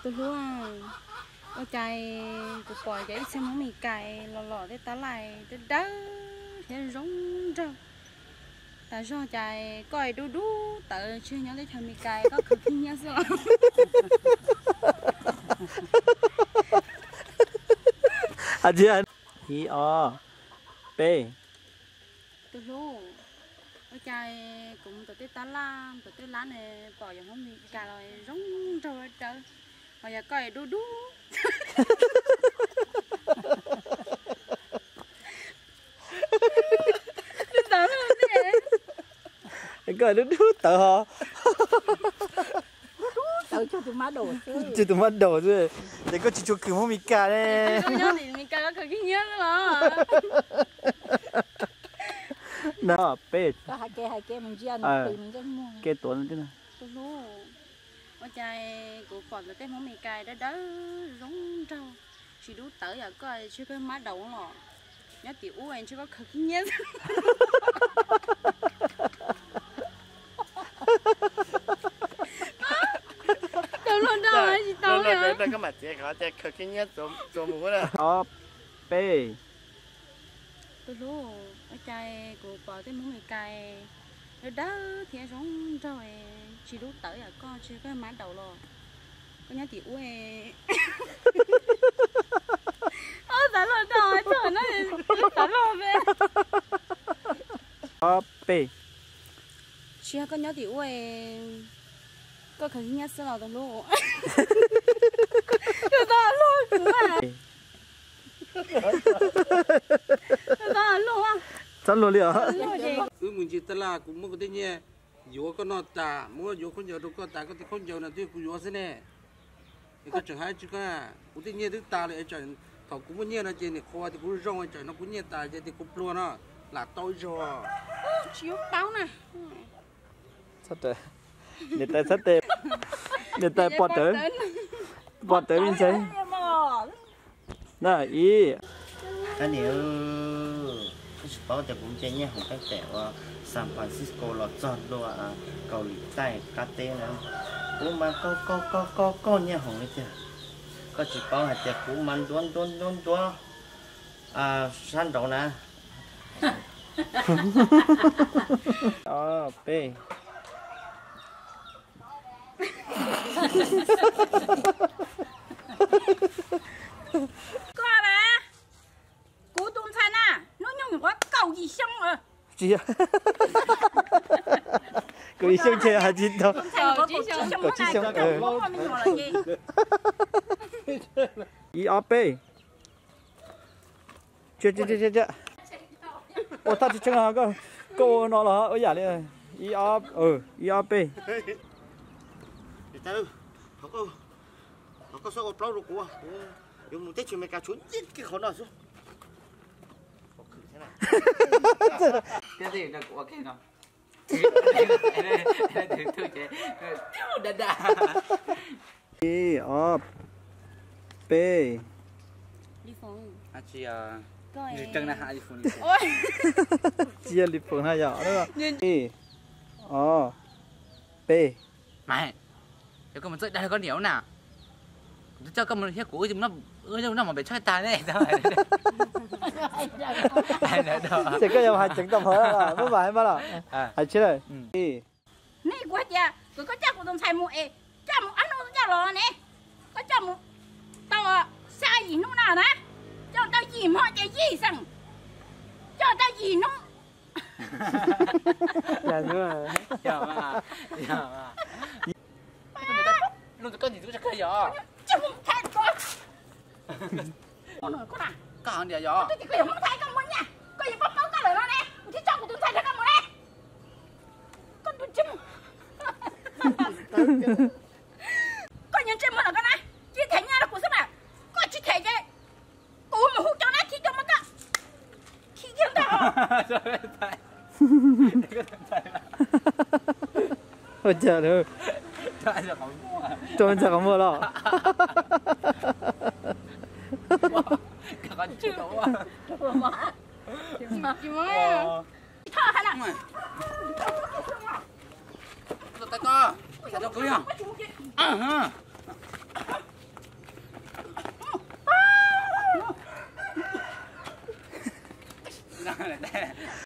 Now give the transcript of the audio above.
Tus hlub, ua cas kuv pom cov ib txhia Hmoob Mes Kas los los tej tab laj dawb dawb thiab zoo nraug. Tas zog cas koj dub dub tawv tsis nyob teb chaws Mes Kas koj khaws khib nyiab xwb los? Ib ob peb. Tus hlub, ua cas kuv mus tom tej tab laj tom tej lab ne pom cov Hmoob Mes Kas los zoo nraug dawb, ho yog koj dub dub. Koj dub dub tawv ho. Tawv cuag tus mab daum xwb. Cuag tus mab daum xwb. Ces koj tsis tshua khwm Hmoob Mes Kas ne. Nyob tim Mes Kas koj khwm khib nyiab xwb los? No peb. Koj hais kev hais kev mus ntsia nws pw nws ntsej muag. Kev tuav no. Tus hlub, ua cas kuv pom lawv tej Hmoob Mes Kas dawb dawb zoo nraug, tsis dub tawv yam koj tsis koj mab daum los? Nyob tim ub ntshe koj khaws khib nyiab. Tau luag nrog tsis tau. Koj mam txiav qhov tias khaws khib nyiab txuas mus na. Ob peb. Tus hlub, ua cas kuv pom tej Hmoob Mes Kas dawb dawb thiab zoo nraug, tsis dub tawv yam koj tsis koj mab daum los? Koj nyob tim ub. Ob peb. Tsis yog koj nyob tim ub, koj khaws khib nyiab xwb los tus hlub? Txhob luag kuv. Txhob luag li os. Wb mus ncig tab laj kuv muab kuv tej nyiaj yuav koj noj tas, muab yuav khaub ncaws rau koj tas, koj tej khaub ncaws no twb yog kuv yuav xwb ne. Es koj tseem hais tsis koj, kuv tej nyiaj twb tas li es thaum kuv muaj nyiaj no ces nim qhuav tias kuv zoo, tsam no kuv nyiaj tas ces tias kuv pluag no, lam tau ib zaug. Tsis yuav paub na. Niam tais txhab tes, niam tais pom tawv, pom tawv me ntxhais. Na ib. Ab niam, koj tsis paub tias kuv nce nyiaj hoom tab tom ua San Francisco los txog dua Kaus Lim Taij qab teb na. Kuv mas koj koj koj koj nyiaj hoom li tiag. Koj tsis paub hais tias kuv mas ntuav ntuav ntuav ntuav sab nraud na. Ob peb. Koj na, kuv tus ntxhais na, hnub nyoog nyuam qhuav kaum yim xyoo. Tsis yog. Kaum yim xyoo ces hais tsis tau. Kaum tsib xyoo. Ib ob peb. Ua thaj tsis tseeb, koj ua no los ua yam li. Ib ob, ib ob peb. Thov koj xub ua plaub rau kuv, kuv yuav mus teb chaws Amelikas tshuav nyiaj kiag qhov no xwb. Ib ob peb. Tsis yog li foos na yom. Ib ob peb. Mas, yog koj mus txawj dag koj niam na, kuv twb coj koj mus thiab kuv wb noj mov pem tshawb tag ne. Ces koj yuav hais tseev tau hov, muab vas hais mas los hais tsis lawm. Nej kuv hais tias kom koj coj kuv tus ntxhais mus es coj mus ob hnub coj los ne, koj coj mus tau xya yim hnub no na, coj tau yim hmo ces yim xeem, coj tau yim hnub. Koj hais tias koj yuav muab thaiv koj muaj nyiaj, koj yeej paub paub koj lawm no ne, kuv thiaj coj kuv tus ntxhais nrog koj mus ne. Koj tus ntxhais, koj nyob ntsej muag los koj na, cia them nyiaj rau kuv xwb mas, koj tsis them ces kuv mus hu cov nab thib tuaj muab koj khi kiag ntag. Ua cas lawm? Rau ntxhais qhov muag los? Lawv tias